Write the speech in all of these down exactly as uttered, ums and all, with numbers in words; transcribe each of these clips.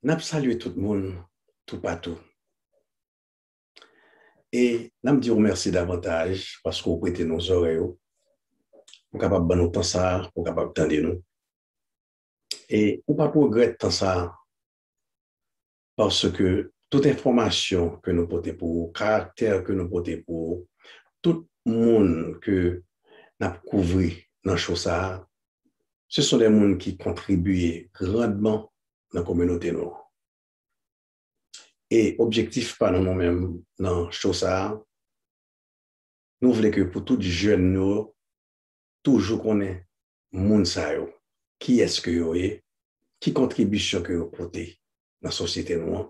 N ap salye tout moun toupatou. E n ap di w mèsi davantaj paske w prete nou zòrèy ou, pou w kapab ban nou tan sa a, pou w kapab tande nou. E ou p ap regrèt tan sa a, paske tout enfòmasyon ke nou pote pou ou, karaktè ke nou pote pou ou, tout moun ke n ap kouvri nan show sa a, ce sont des moun ki kontribiye grandman nan kominote nou an. E objektif pa nou, nou menm, nan show sa a, nou vle ke pou tout jèn nou yo toujou konnen moun sa yo, kiyès ke yo ye, ki kontribisyon ke yo pote nan sosyete nou an,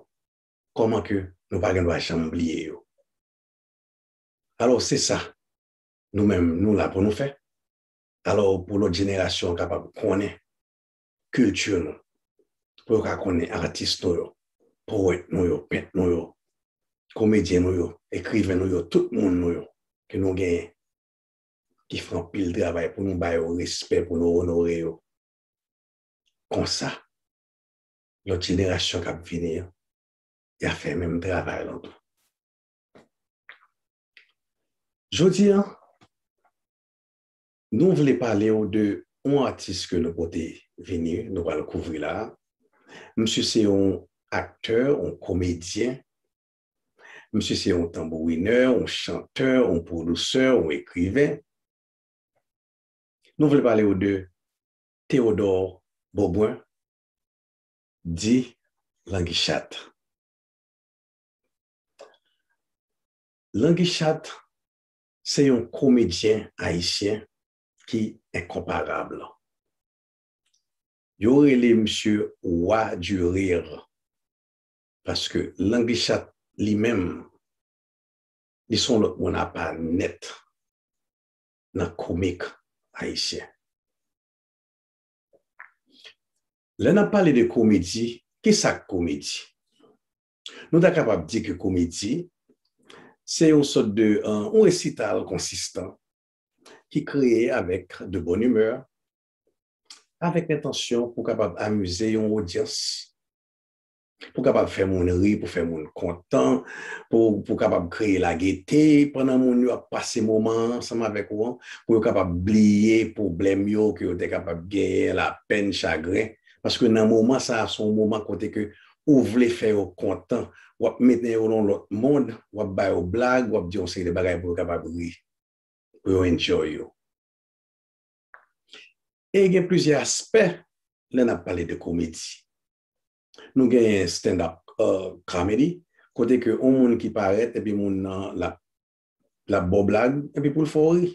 kòman ke nou pa gen dwa janm bliye yo. Alò, se sa, nou menm, nou la pou nou fè. Alò, pou lòt jenerasyon an kapab konnen kilti nou, pou yo ka konnen atis nou yo, powèt nou yo, pent nou yo, komedyen nou yo, ekriven nou yo, tout moun nou yo ke nou genyen, ki fè anpil travay pou nou ba yo respè, pou nou onore yo. Konsa, lòt jenerasyon k ap vini an, y a fè menm travay lan tou. Jodi a, nou vle pale w de yon atis ke nou pote vini, nou pral kouvri la. Misye se yon aktè, yon komedyen. Misye se yon tanbourinè, yon chantè, yon pwodisè, yon ekriven. Nou vle pale w de Théodore Beaubrun, di Languichat. Languichat se yon komedyen ayisyen ki enkonparab. Yo rele misye Roi du Rire, paske Languichat li menm, li se yon lòt moun apa nèt nan komik ayisyen. Lè n ap pale de komedi, ki sa k komedi? Nou ta kapab di ke komedi, se yon sòt de, euh, yon resital konsistan ki kreye avèk de bonne humeur, avèk entansyon pou kapab amize yon odyans, pou kapab fè moun ri, pou fè moun kontan, pou, pou kapab kreye lagete pandan moun yo ap pase moman an ansanm avèk ou an, pou yo kapab bliye pwoblèm yo ke yo te kapab genyen, lapèn, chagren. Paske nan moman sa a, se yon moman kote ke ou vle fè yo kontan. W ap mete yo nan yon lòt mond, w ap ba yo blag, w ap di yon seri de bagay pou yo kapab ri, pou yo enjoy yo. E gen plizyè aspè lè n ap pale de komedi. Nou genyen stand-up, euh, comedy, kote ke yon moun ki parèt epi moun nan l ap, l ap ba w blag epi pou l fè w ri.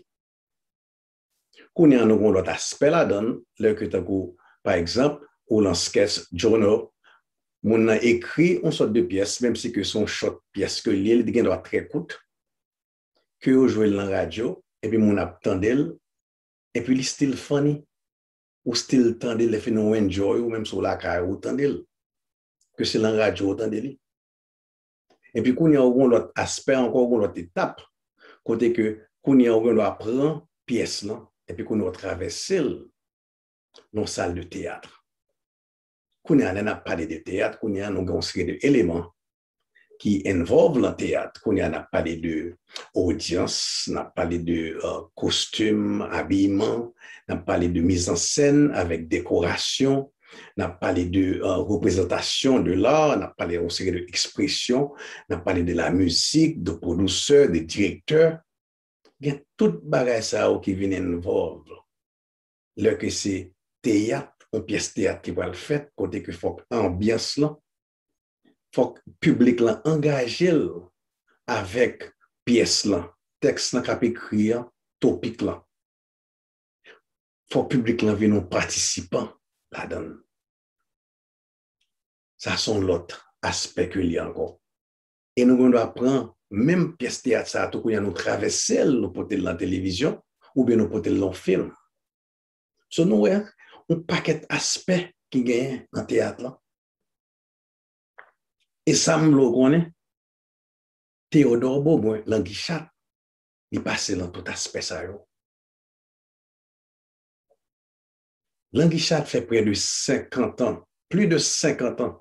Kounye a, nou gen yon lòt aspè ladan l, lè ke tankou, pa egzanp, ou lan sketch, Jono, moun nan ekri yon sòt de pyès, menm si ke se yon short pyès ke l ye, li gen dwa trè kout, ke yo jwe l nan radyo, epi moun ap tande l, epi li still funny. Ou still tande l, lè fini ou enjoy, ou menm si w lakay ou, ou tande l. Ke se lan radyo ou tande li. Epi kounye a, ou gen yon lòt aspè ankò, ou gen yon lòt etap, kote ke kounye a, ou gen dwa pran pyès lan, epi kounye a, ou travèse l nan sal de teyat. Kounye a, lè n ap pale de teyat, kounye a, nou gen yon seri de eleman ki involve lan teyat. Kounye a, n ap pale de odyans, n ap pale de, euh, kostim, abiman, n ap pale de mizansèn avèk dekorasyon, n ap pale de, euh, reprezantasyon de la, n ap pale yon seri de ekspresyon, n ap pale de la mizik, de pwodisè, de direktè. Gen tout bagay sa yo ki vin involve lè ke se teyat, yon pyès teyat ki pral fèt, kote ke fòk anbyans lan, fòk piblik lan angaje l avèk pyès lan, tèks lan k ap ekri an, topik lan. Fòk piblik lan vin yon patisipan ladan l. Sa se yon lòt aspè ke li ankò. E nou gen dwa pran menm pyès teyat sa a tou, kounye a nou travèse l, nou pote l nan televizyon, oubyen nou pote l nan yon fim. So, nou wè yon pakèt aspè ki genyen nan teyat lan. E sa m vle w konnen, Teyodò Bobwen, Langichat, li pase lan tout aspè sa yo. Langichat fè prè de senkant an, plis de senkant an,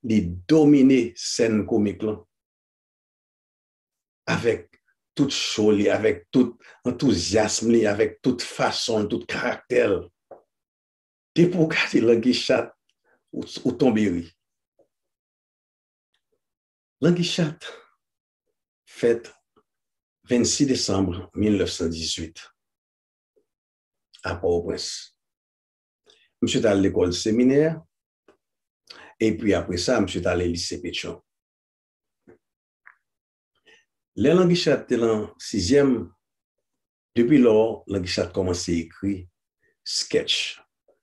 li domine sèn komik lan. Avèk tout cho li, avèk tout antouzyasm li, avèk tout fason l, tout karaktè l. Depi w gade Langi Chat, ou, ou tonbe ri. Langi Chat fèt vennsis desanm mil nèf san dizuit a Pòtoprens. Misye t al lekòl seminè, epi apre sa, misye t ale lise Petyon. Lè Langi Chat te nan sizyèm, depi lò, Langi Chat kòmanse ekri sketch.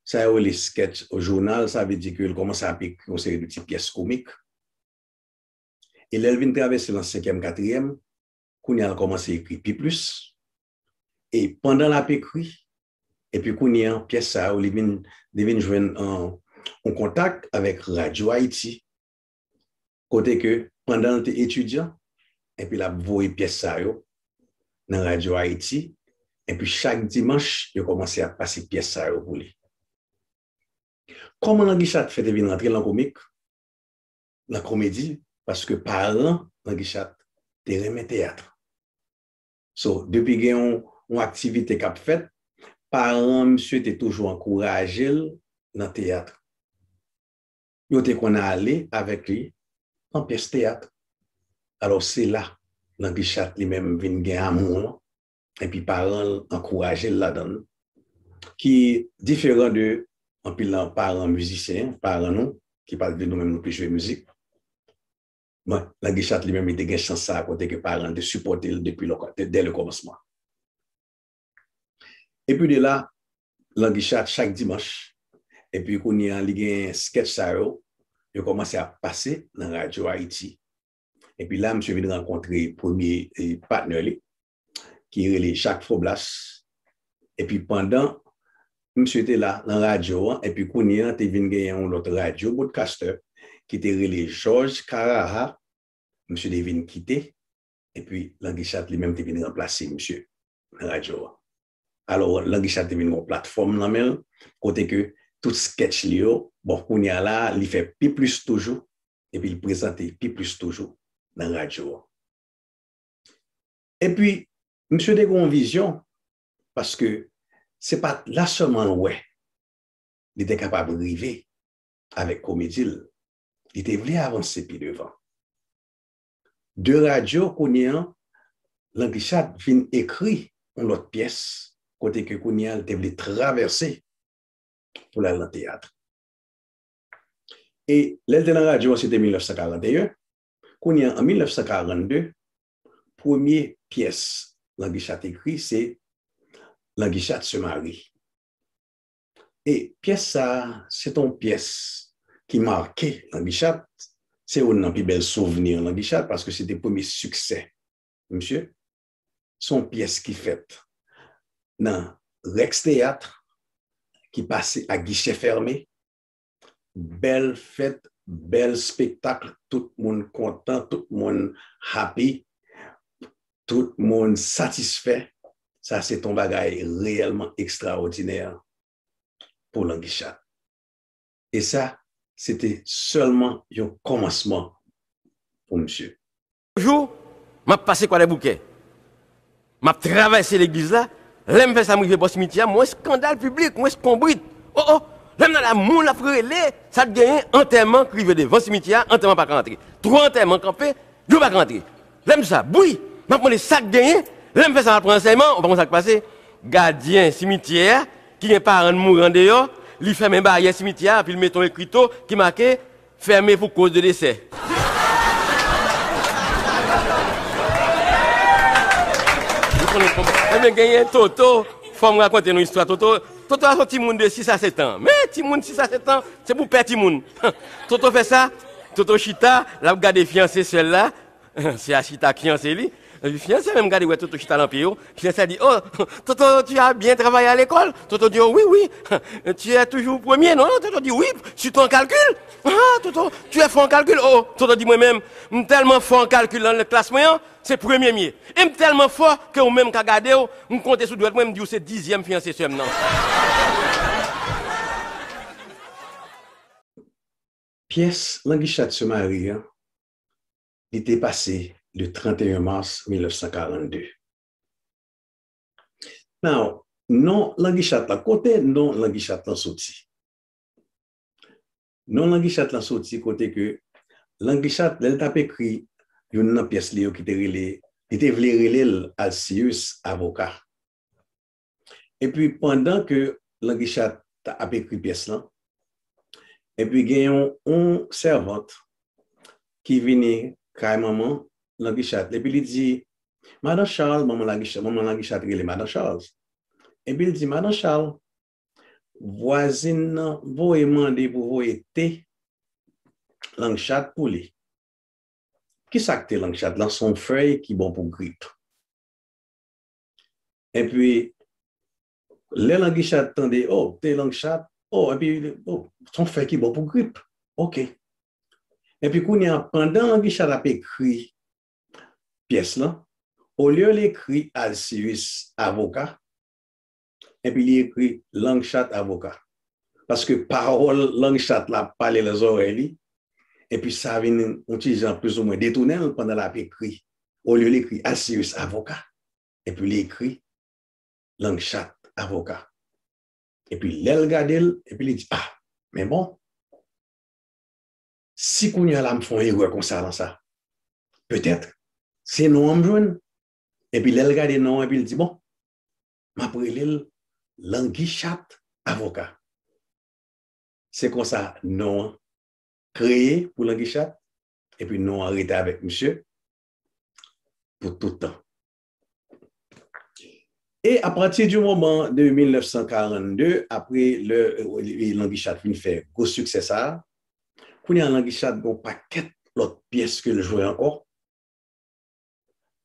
Sa yo rele sketch o jounal, sa vle di ke l kòmanse ap ekri yon seri de ti pyès komik. E lè l vin travèse nan senkyèm, katriyèm, kounye a l kòmanse ekri pi plis. E pandan l ap ekri, epi kounye a, pyès sa yo, li vin, li vin jwenn, euh, yon kontak avèk Radyo Ayiti, kote ke pandan l te etidyan, epi l ap voye pyès sa yo nan Radyo Ayiti, epi chak dimanch, yo kòmanse ap pase pyès sa yo pou li. Kòman Langi Chat fè te vin rantre nan komik, nan komedi? Paske paran Langi Chat te renmen teyat. So, depi gen yon, yon aktivite k ap fèt, paran misye te toujou ankouraje l nan teyat. Yo te konn ale avèk li nan pyès teyat. Alò, se la Langi Chat li menm vin gen amou an, epi paran l ankouraje l ladan l, ki diferan de anpil nan paran mizisyen, paran nou, ki pa t vle nou menm nou pi jwe mizik. Bon, Langi Chat li menm, li te gen chans sa a, kote ke paran l te sipòte l depi le, dès le commencement. Epi de la, Langi Chat chak dimanch, epi kounye a, li gen sketch sa yo, yo kòmanse ap pase nan Radyo Ayiti. Epi la, misye vin rankontre premye, eh, patnè li, ki rele Jacques Faublas. Epi pandan misye te la nan radyo an, epi kounye a te vin genyen yon lòt radyo broadcaster ki te rele Georges Caraja, misye te vin kite, epi Langi Chat li menm te vin ranplase misye nan radyo an. Alò, Langi Chat te vin gen yon platfòm nan men l, kote ke tout sketch li yo, bon, kounye a la, li fè pi plis toujou, epi l prezante pi plis toujou nan radyo an. Epi, misye te gen yon vizyon, paske se pa t la sèlman l wè li te kapab rive avèk komedi l. Li te vle avanse pi devan. De radyo, kounye a, Langi Chat vin ekri yon lòt pyès, kote ke kounye a, l te vle travèse pou l al nan teyat. E lè l te nan radyo an, se te mil nèf san karanteyen. Kounye a, an mil nèf san karannde, premye pyès Langi Chat ekri, se Langi Chat se mari. E pyès sa a, se te yon pyès ki make Langi Chat. Se youn nan pi bèl souvni Langi Chat, paske se te premye siksè misye. Se yon pyès ki fèt nan Rex Teyat, ki pase a gichè fèmen. Bèl fèt, bèl spektak, tout moun kontan, tout moun happy, tout moun satisfè. Sa se t on bagay reyèlman ekstraòdinè pou Langi Chat. E sa, se te sèlman yon kòmansman pou misye. Yon jou, m ap pase Kwadèboukè. M ap travèse legliz la. Lè m fè sa, m rive bò simityè a, m wè eskandal piblik, m wè eskonbrit. O, o! Lè m nan la, moun ap rele, sa t genyen, antèman k rive devan simityè a, antèman pa ka antre. Twa antèman kanpe, yo pa ka antre. Lè m di sa, bwi! M ap mande sa k genyen. Lè m fè sa, m ap pran ransèyman, ou pa konn sa k pase. Gadyen simityè a, ki gen paran n mouri andeyò, li fèmen baryè simityè a, epi l mete yon ekrito ki make, fèmen pou koz de desè. Ou konnen kòman. Ebyen, genyen Toto, fò m rakonte nou istwa Toto. Toto a se yon timoun de sis a sèt an. Men timoun sis a sèt an, se pou pè timoun. Toto fè sa, Toto chita, l ap gade fiyanse sè l la. Sè a chita ak fiyanse li. Epi fiyanse menm gade wè Toto chita nan pye yo. Fiyanse a di, "Oh, Toto, tu as bien travaillé à l'école?" Toto di, "Oh, oui, oui." "Tu es toujours premier, non?" Toto di, "Oui, surtout en calcul." "Ah, Toto, tu es fort en calcul." "Oh," Toto di, "mwen menm, m tèlman fò an kalkil nan klas mwen an, se premye m ye. E m tèlman fò ke ou menm ka gade w, m konte sou dwèt mwen, m di w se dizyèm fiyanse sè m nan." Pyès Langi Chat se mari an, li te pase le trente et un mars mil nèf san karannde. Now, non Langi Chat la, kote non Langi Chat lan soti? Non Langi Chat lan soti kote ke Langi Chat, lè l t ap ekri youn nan pyès li yo ki te rele, li te vle rele l Alcius Avoka. Epi pandan ke Langi Chat t ap ekri pyès lan, epi gen yon, yon sèvant ki vini kay manman Langi Chat, epi li di, "Madan Charles," manman Langi Chat, manman Langi Chat rele Madan Charles. Epi li di, "Madan Charles, vwazin nan voye mande pou voye te Langi Chat pou li." Kisa k te Langi Chat lan? Se yon fèy ki bon pou grip. Epi, lè Langi Chat tande, "Oh, te Langi Chat, oh," epi, "Oh, se yon fèy ki bon pou grip." Oke. Epi kounye a, pandan Langi Chat ap ekri pyès lan, olye l ekri Alcius Avoka, epi li ekri Langi Chat Avoka. Paske pawòl Langi Chat la ap pale nan zòrèy li, epi sa vin yon ti jan plizoumwen detounen l pandan l ap ekri. Olye l ekri Alcius Avoka, epi li ekri Langi Chat Avoka. Epi lè l gade l, epi li di, "Ah, men bon, si kounye a la m fè yon erè konsa lan sa, petèt, se non an m jwenn." Epi lè l gade non an, epi l di, "Bon, m ap rele l Langi Chat Avoka." Se konsa non an kreye pou Langi Chat, epi non an rete avèk misye pou tout tan. E a pati di moman de mil nèf san karannde, apre lè, e, Langi Chat fin fè gwo siksè sa a, kounye a Langi Chat gen yon pakèt lòt pyès ke l jwe ankò.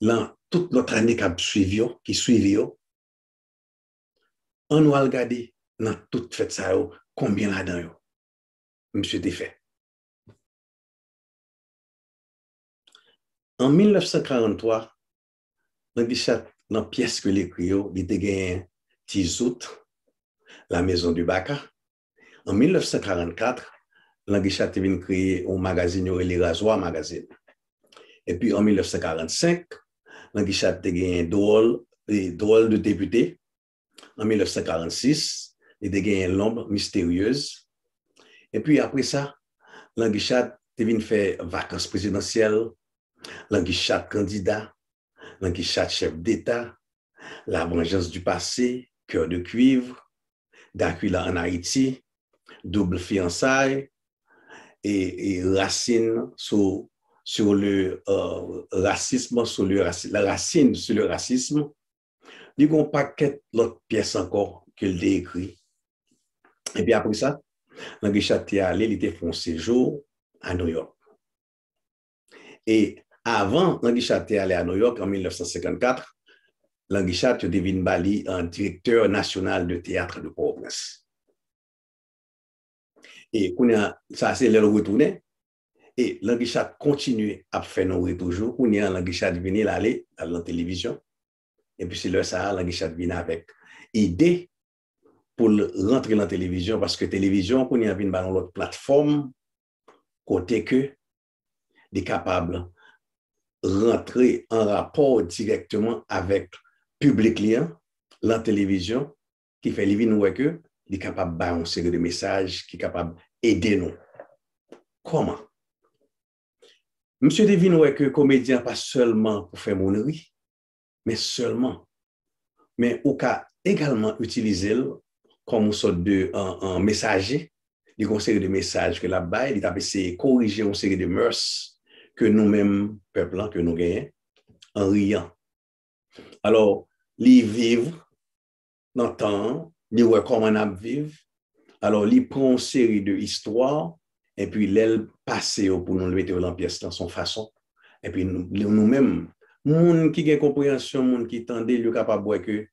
Lan tout lòt ane k ap swiv yo, ki swiv yo, ann nou al gade nan tout fèt sa yo, konbyen ladan yo misye te fè. An mil nèf san karanntwa, Langi Chat, nan pyès ke l ekri yo, li te genyen Ti Zout, La Maison du Baka. An mil nèf san karannkat, Langi Chat te vin kreye yon magazin yo rele Razoir Magazine. Epi an mil nèf san karannsenk, Langi Chat te genyen Drôle, e, Drôle de Député. An mil nèf san karannsis, li te genyen L'Ombre Mystérieuse. Epi apre sa, Langi Chat te vin fè Vacances Présidentielles, Langi Chat Candidat, Langi Chat Chef d'État, La Vengeance du Passé, Cœur de Cuivre, D'Aquila en Haïti, Double Fiançailles, e, e Racine sur, sur le, euh, racisme, sur le raci-, la racine sur le racisme. Li gen yon pakèt lòt pyès ankò ke l te ekri. Epi apre sa, Langi Chat te ale, li te fè yon sejou a New York. E avan Langi Chat te ale a New York an mil nèf san senkannkat, Langi Chat yo te vin ba li, euh, direktè nasyonal de teyat de Pòtoprens. E kounye a, sa se lè l retounen. E Langi Chat kontinye ap fè nou ri toujou. Kounye a, Langi Chat vini, l ale, l al nan televizyon. Epi se lè sa a, Langi Chat vin avèk ide pou l rantre nan televizyon, paske televizyon kounye a vin ba nou lòt platfòm kote ke li kapab rantre an rapò dirèkteman avèk piblik li an lan televizyon, ki fè li vin wè ke li kapab bay yon seri de mesaj ki kapab ede nou. Kòman? Misye te vin wè ke komedyen an pa sèlman pou fè moun ri, men sèlman. Men ou ka egalman itilize l kòm yon sòt de, an, an mesaje. Li gen yon seri de mesaj ke l ap bay, li t ap eseye korije yon seri de mœurs ke nou menm, pèp lan, ke nou genyen, an riyan. Alò, li viv nan tan an, li wè kòman n ap viv. Alò, li pran yon seri de istwa, epi lè l pase yo pou nou, l mete yo lan pyès lan, se yon fason. Epi nou, nou menm, moun ki gen konpreyansyon, moun ki tande l, yo kapab wè ke,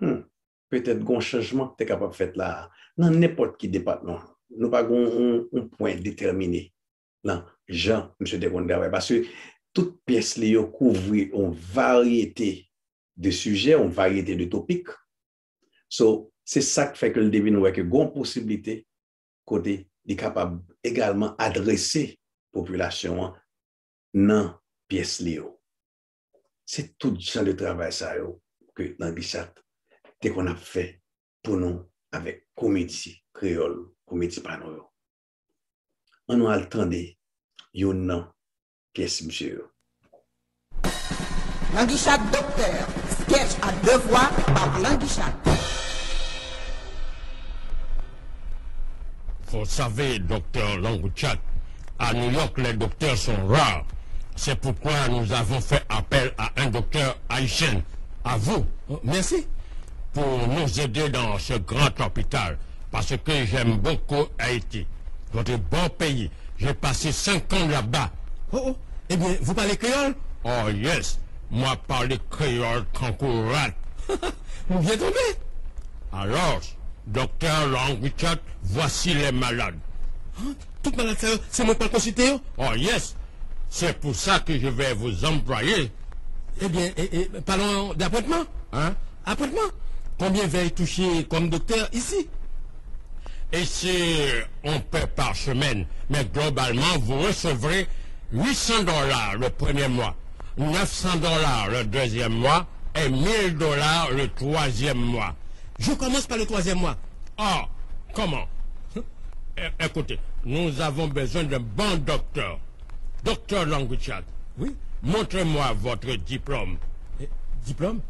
hmm, petèt gen yon chanjman ki te kapab fèt la a, nan nenpòt ki depatman. Nou pa gen yon, yon, yon pwen detèmine nan jan misye te konn travay. Paske tout pyès li yo kouvri yon varyete de sijè, yon varyete de topik. So, se sa k fè ke l te vin wè ke gen yon posiblite kote li kapab egalman adrese popilasyon an nan pyès li yo. Se tout jan de travay sa yo ke Languichat te konn ap fè pou nou avèk komedi kreyòl, komedi pa nou yo. Ann nou al tande youn nan pyès misye yo. Languichat Docteur, sketch à deux voix par Languichat. Vous savez, docteur Languichat, à New York, les docteurs sont rares. C'est pourquoi nous avons fait appel à un docteur haïtien, à vous. Oh, merci pour nous aider dans ce grand hôpital, parce que j'aime beaucoup Haïti, votre beau pays. J'ai passé cinq ans là-bas. Oh, oh, eh bien, vous parlez créole? Oh, yes, moi parle créole tankou rat. Ou bien tombé. Alors, docteur Long Richard, voici les malades. Tout malad sa yo, se mwen k pral konsilte yo? Oh, yes, c'est pour ça que je vais vous employer. Eh bien, eh, eh, parlons d'appointement. Hein? Appointement. Combien vais-je toucher comme docteur ici? Ici, on paie par semaine, mais globalement, vous recevrez huit cents dollars le premier mois, neuf cents dollars le deuxième mois et mille dollars le troisième mois. Je commence par le troisième mois. Ah, comment? É- Écoutez, nous avons besoin d'un bon docteur. Docteur Long Richard, oui, montrez-moi votre diplôme. Eh, diplôme?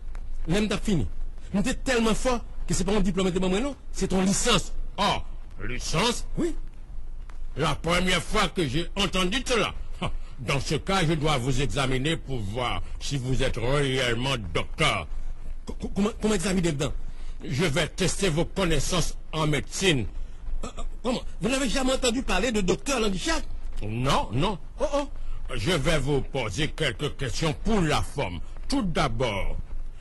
Lè m t ap fini. M te tèlman fò ke se pa yon diplòm yo te ban mwen non, se t on lisans. Oh, licence? Oui. La première fois que j'ai entendu cela. Dans ce cas, je dois vous examiner pour voir si vous êtes réellement docteur. Kouman, kouman egzamine m dan? Je vais tester vos connaissances en médecine. Euh, euh, comment? Vous n'avez jamais entendu parler de docteur Languichat? Non, non. Oh, oh. Je vais vous poser quelques questions pour la forme. Tout d'abord,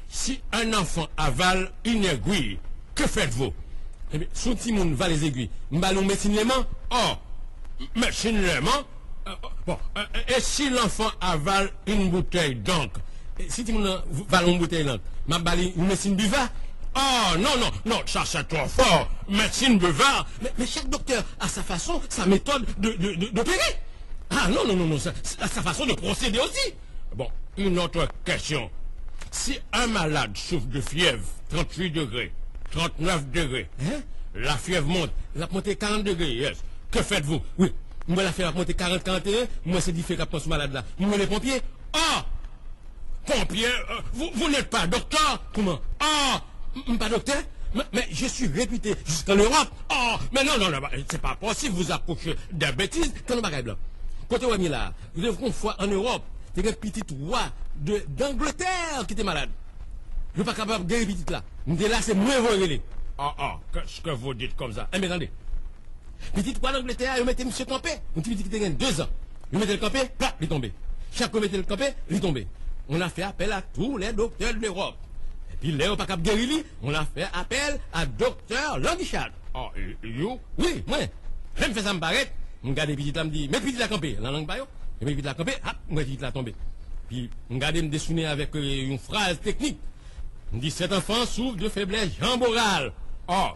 si un enfant avale une aiguille, que faites-vous? Ebyen, si yon timoun vale zegwi, m ba li yon medsin leman? Oh, medsin leman? Euh, bon, euh, et si l'enfant avale une bouteille d'encre? E si timoun nan vale yon boutèy lank, m ap ba li yon medsin biva? Oh, non, non, non, ça c'est trop fort. Médecine buvard. Mais, mais chaque docteur a sa façon, sa méthode de, de, de, d'opérer. Ah, non, non, non, non, sa, sa, sa façon de procéder aussi. Bon, une autre question. Si un malade souffre de fièvre, trente-huit degrés, trente-neuf degrés, hein? La fièvre monte, l ap monte quarante degrés, yes. Que faites-vous? Oui, m wè lafyèv ap monte quarante, quarante et un, m wè se dife k ap pran sou malad la. M rele ponpye. Ah! Pompier, euh, vous, vous n'êtes pas docteur? Comment? Ah, m pa doktè, mais, mais je suis réputé jusqu'en Europe. Oh, mais non, non, non, c'est pas possible, vous accouchez des bêtises. Tann yon bagay blan. Kote w wè m ye la a? Ou te konn fwa an Ewòp, te gen pitit wa de, d'Angleterre ki te malad. Yo pa kapab geri pitit la. M te la, se mwen voye rele. Ah, ah, qu'est-ce que vous dites comme ça? Enben, tande. Pitit wa Langletè a, yo mete misye kanpe. Yon ti pitit ki te gen de zan. Yo mete l kanpe, plap, li tonbe. Chak yo mete l kanpe, li tonbe. On a fait appel à tous les docteurs de l'Europe. Epi lè yo pa kab geri li, on a fait appel à docteur Languichat. Ah, you? Wi, mwen. Lè m fè sa, m parèt, m gade pitit la, m di, met pitit la kanpe, nan lang pa yo. Yo met pitit la kanpe, hap, m wè pitit la tonbe. Pi m gade, m desounen avèk euh, yon fraz teknik. M di, cet enfant souffre de faiblesse jamborale. Oh,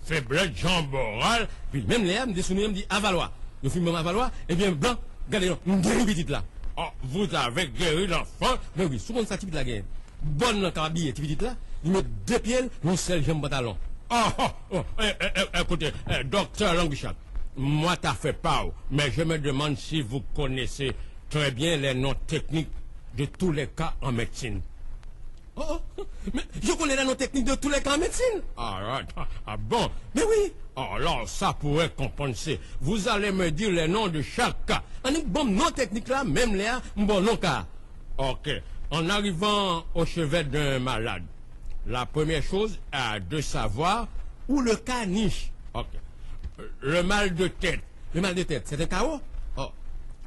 faiblesse jamborale? Pi menm lè a, m desounen, m di, avalwa. Yo fin ban m avalwa, ebyen, blan, gade non, m geri pitit la. Oh, vous avez guéri l'enfant? Ben wi, si w konn sa ti pitit la genyen. Bòn nan k ap abiye ti pitit la, li met de pye l nan yon sèl janm pantalon. Oh, oh, oh, eh, eh, eh, écoutez, eh, docteur Languichat, moi ta fè pa w, mais je me demande si vous connaissez très bien les noms techniques de tous les cas en médecine. Oh, oh, mais je connais les noms techniques de tous les cas en médecine. Ah, ah, ah, ah bon? Mais oui. Alors, ça pourrait compenser. Vous allez me dire les noms de chaque cas. Annik ban m non teknik la, menm lè a, m ba w non ka a. Ok. En arrivant au chevet d'un malade, la première chose est de savoir où le cas niche. Ok. Le mal de tête. Le mal de tête, c'est un chaos. Oh.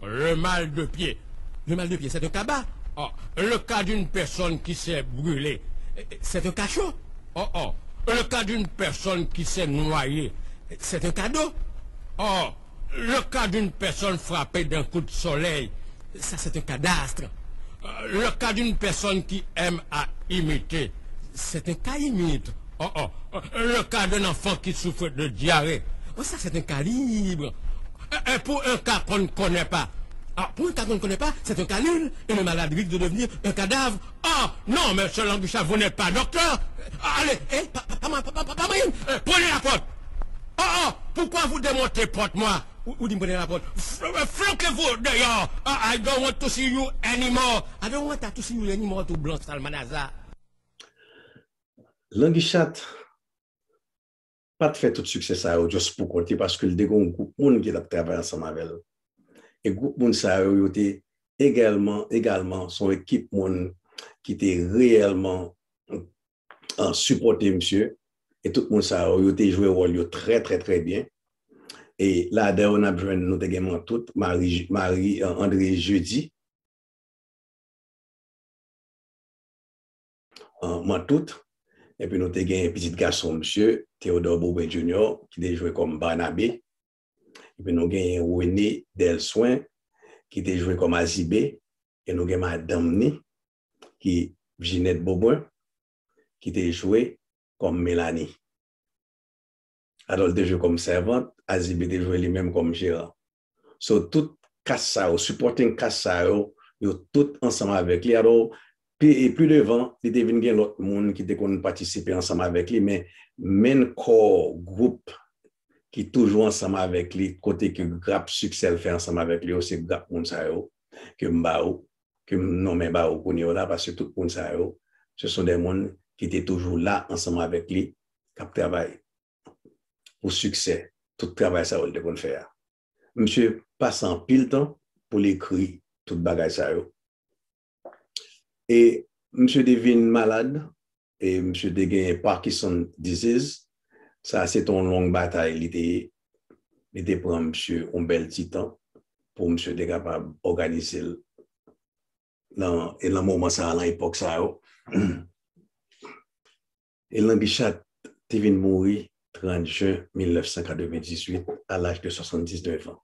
Le mal de pied. Le mal de pied, c'est un cabas. Oh. Le cas d'une personne qui s'est brûlée. C'est un cachot. Oh, oh. Le cas d'une personne qui s'est noyée. C'est un cadeau. Oh. Le cas d'une personne frappée d'un coup de soleil. Ça, c'est un cadastre. Euh, le cas d'une personne qui aime à imiter. C'est un cas imite. Oh, oh. Le cas d'un enfant qui souffre de diarrhée. Oh, ça, c'est un calibre. Euh, euh, pour un cas qu'on ne connaît pas. Ah, pour un cas qu'on ne connaît pas, c'est un calibre et le malade risque de devenir un cadavre. Oh, non, monsieur Languichat, vous n'êtes pas docteur. Ah, allez, eh, pa, pa, pa, pa, pa, pa, pa, euh, prenez la porte. Oh, oh, pourquoi vous démontez porte, moi? Ou, ou di m prenez la porte. F-, euh, flanquez-vous dehors. Ah, I don't want to see you anymore. I don't want to see you anymore, tout blanch, Salmanaza. Languichat pa t fè tout siksè sa yo just pou kont li, paske l te gen yon gwoup moun ki t ap travay ansanm avè l. E gwoup moun sa yo, yo te egalman, egalman, se yon ekip moun ki te reyèlman, euh, sipòte misye. E tout moun sa yo, yo te jwe wòl yo trè, trè, trè byen. E ladan yo, n ap jwenn, nou te gen Mantout, Mari, Mari, euh, André Jeudi, euh, Mantout. Epi nou te gen pitit gason misye, Théodore Beaubrun Junior, ki te jwe kòm Barnabé. Epi nou gen René Delswen, ki te jwe kòm Azibé. E nou gen madanm ni, ki Ginette Beaubrun, ki te jwe kòm Mélanie. Atò, li te jwe kòm sèvant, Azibé te jwe li menm kòm jeran. So, tout kas sa yo, supporting cast sa yo, yo tout ansanm avèk li. Atò, pi, e pi devan, li te vin gen lòt moun ki te konn patisipe ansanm avèk li, men main core gwoup ki toujou ansanm avèk li, kote ke grap siksè l fè ansanm avèk li yo, se grap moun sa yo ke m ba ou, ke m nonmen ba ou kounye yo la, paske tout moun sa yo, ce sont des moun ki te toujou la ansanm avèk li, k ap travay pou siksè tout travay sa yo l te konn fè a. Misye pase anpil tan pou l ekri tout bagay sa yo. E misye te vin malad, e misye te gen Parkinson disease. Sa se te yon long batay li te ye. Li te pran misye yon bèl ti tan pou misye te kapab òganize l nan, e nan moman sa a, nan epòk sa yo. E Languichat te vin mouri trant jen mil nèf san katrevendizuit, à l'âge de soixante-dix-neuf ans.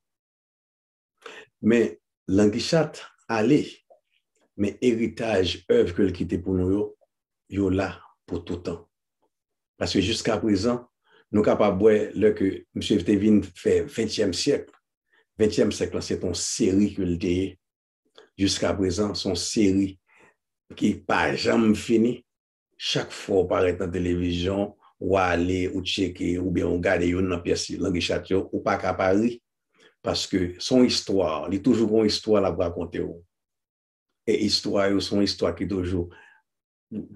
Men Languichat ale, men eritaj, èv ke l kite pou nou yo, yo la pou toutan. Paske jiska prezan, nou kapab wè lè ke misye te vin fè ventyèm syèk, ventyèm syèk lan se te yon seri ke l te ye. Jiska prezan, se yon seri ki pa janm fini. Chak fwa w parèt nan televizyon, w ale, ou tcheke, oubyen w gade youn nan pyès Languichat yo, ou pa ka pa ri. Paske se yon istwa, li toujou gen yon istwa l ap rakonte w. E istwa yo, se yon istwa ki toujou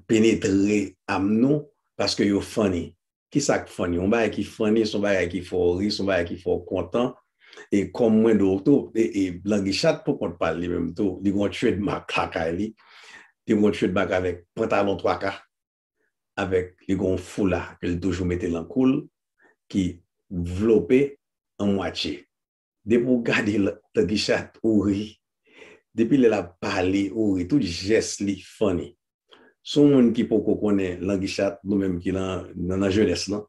penetre am nou, paske yo funny. Kisa k funny? Yon bagay ki funny, se yon bagay ki fè w ri, se yon bagay ki fè w kontan. E kòm mwen di w tou, e, e Languichat pou kont pa l li menm tou, li gen yon trademark lakay li. Li gen yon trademark avèk pantalon twa ka, avèk li gen yon foula ke l toujou mete nan kou l, ki vlope an mwatye. Depi w gade Languichat, ou ri. Depi lè l ap pale, ou ri. Tout jès li funny. Si w moun ki poko konnen Languichat, nou menm ki nan, nan, nan jenès lan,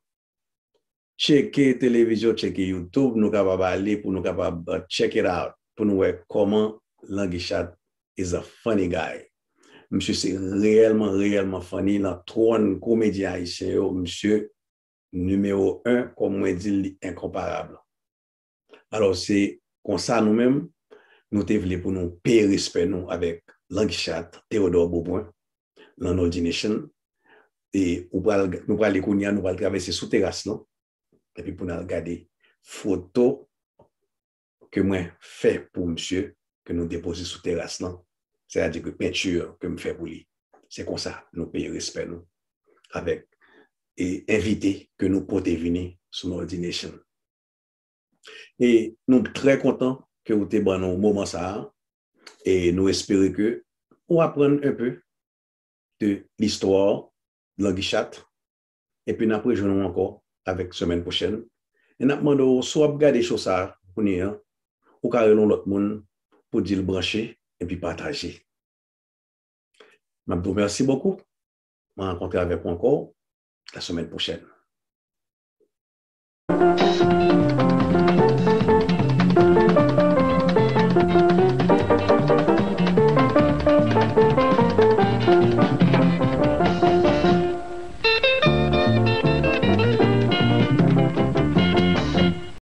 tcheke televizyon, tcheke YouTube, nou kapab ale pou nou kapab, uh, check it out, pou nou wè kòman Languichat is a funny guy. Misye se reyèlman, reyèlman funny. Nan twòn komedyen ayisyen yo, misye nimewo en, kòm mwen di l, li enkonparab. Alò, se konsa nou menm, nou te vle pou nou peye respè nou avèk Languichat Théodore Beaubrun, Landlordy Nation. E ou pral, nou prale kounye a, nou pral travèse sou teras lan, epi pou n al gade foto ke mwen fè pou misye, ke nou depoze sou teras lan, sètadi ke penti ke m fè pou li. Se konsa nou peye respè nou avèk, e, envite ke nou pote vini sou Landlordy Nation. E nou trè kontan ke ou te ban nou moman sa a, e nou espere ke ou aprann un peu de listwa Languichat, epi n ap rejwenn ou ankò avèk semèn pwochèn. E n ap mande w, si w ap gade show sa a kounye a, ou ka rele yon lòt moun pou di l branche epi pataje. M ap di w mèsi bokou. M a rankontre avèk ou ankò la semèn pwochèn.